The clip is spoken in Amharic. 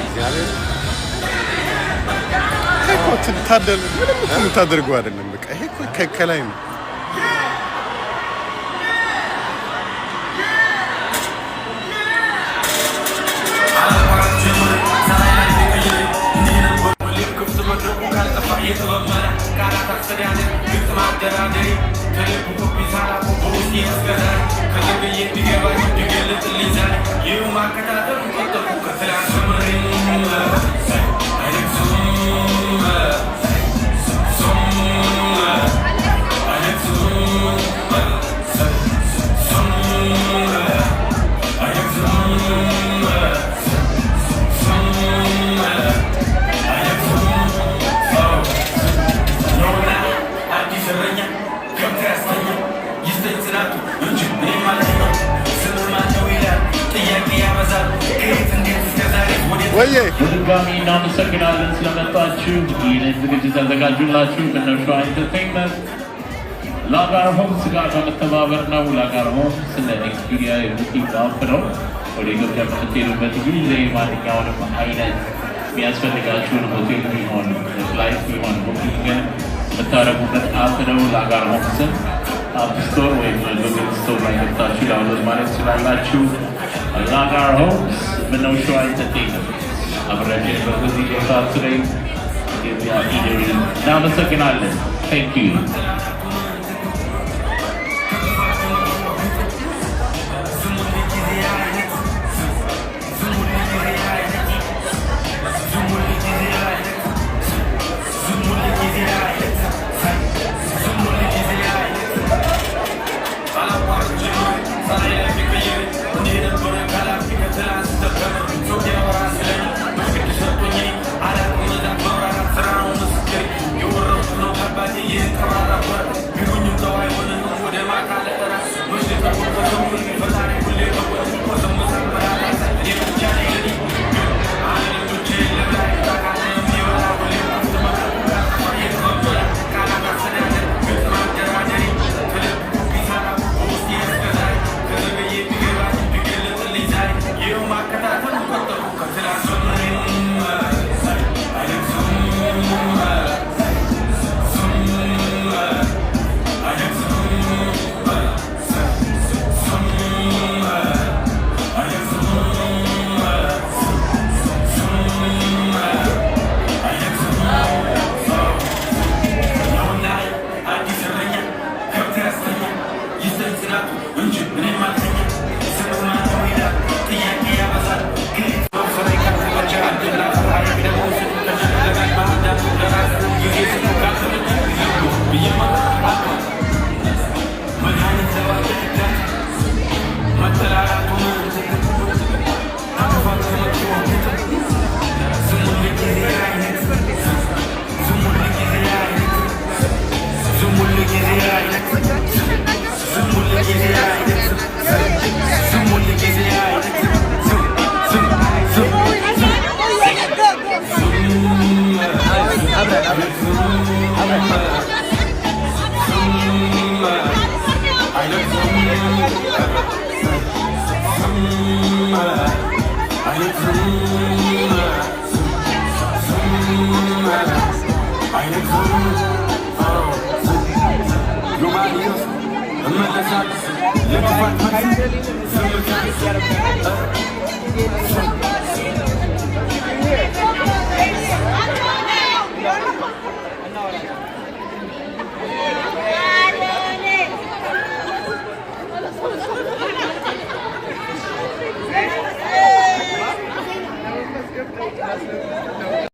እግዚአብሔር ይሄ እኮ ትታደል ምንም እኮ የምታደርገው አይደለም። በቃ ይሄ እኮ ከላይ ነው። ወዬ። በድጋሚ እናመሰግናለን ስለመጣችሁ። ይህንን ዝግጅት ያዘጋጁላችሁ ምነው ሸዋ Entertainment ላጋር Homes ጋር በመተባበር ነው። ላጋር Homes ለኤክስፒሪያ የ booking app ነው። ወደ ኢትዮጵያ በምትሄዱበት ጊዜ ማንኛውንም አይነት የሚያስፈልጋችሁን ሆቴል ቢሆን፣ flight ቢሆን booking ን የምታደርጉበት app ነው። ላጋር Homes ን App Store ወይም Google Store ላይ ገብታችሁ download ማለት ትችላላችሁ። ላጋር Homes፣ ምነው ሸዋ Entertainment፣ አብሬያችሁ የነበርኩት ዲጄ ፋቱ ነኝ። ኢትዮጵያ ኢደሪ እናመሰግናለን። Thank you.